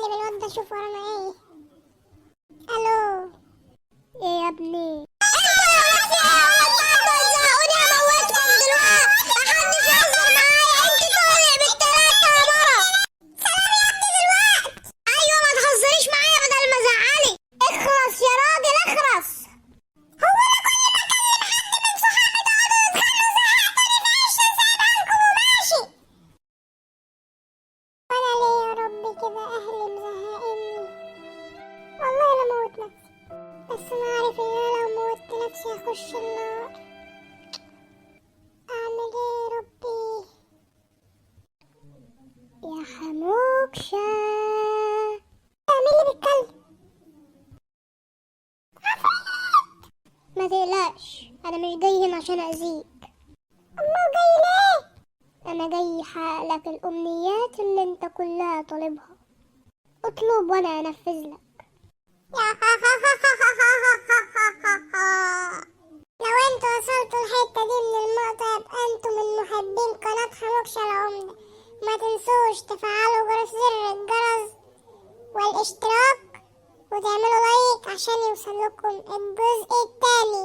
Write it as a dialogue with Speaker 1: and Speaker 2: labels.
Speaker 1: اكلم الواد ده اشوف ورانا ايه. الو.
Speaker 2: ايه يا ابني؟
Speaker 1: ايوه ما تهزريش معايا بدل ما ازعلك. اخرس يا راجل اخرس. هو انا كل ما اكلم حد من صحابي تقعدوا تتخانقوا؟ زهقتوني في عيشتي، سايبها لكم وماشي. وانا ليه يا ربي كده اهلي مزهقني؟ والله انا موت نفسي، بس انا عارف ان انا لو موتت نفسي هخش النار. اعمل ايه يا ربي؟
Speaker 2: يا حموكشة.
Speaker 1: مين اللي بيتكلم؟
Speaker 2: ما تقلقش، انا مش جاي هنا عشان اذيك.
Speaker 1: امال جاي ليه؟
Speaker 2: انا جاي احقق لك الامنيات اللي انت كلها طالبها. اطلب وانا انفذ لك.
Speaker 1: لو انتوا وصلتوا الحتة دي من المقطع يبقى انتوا من محبين قناة حموكشة العمدة. ما تنسوش تفعلوا جرس زر الجرس والاشتراك وتعملوا لايك عشان يوصلكم الجزء الثاني.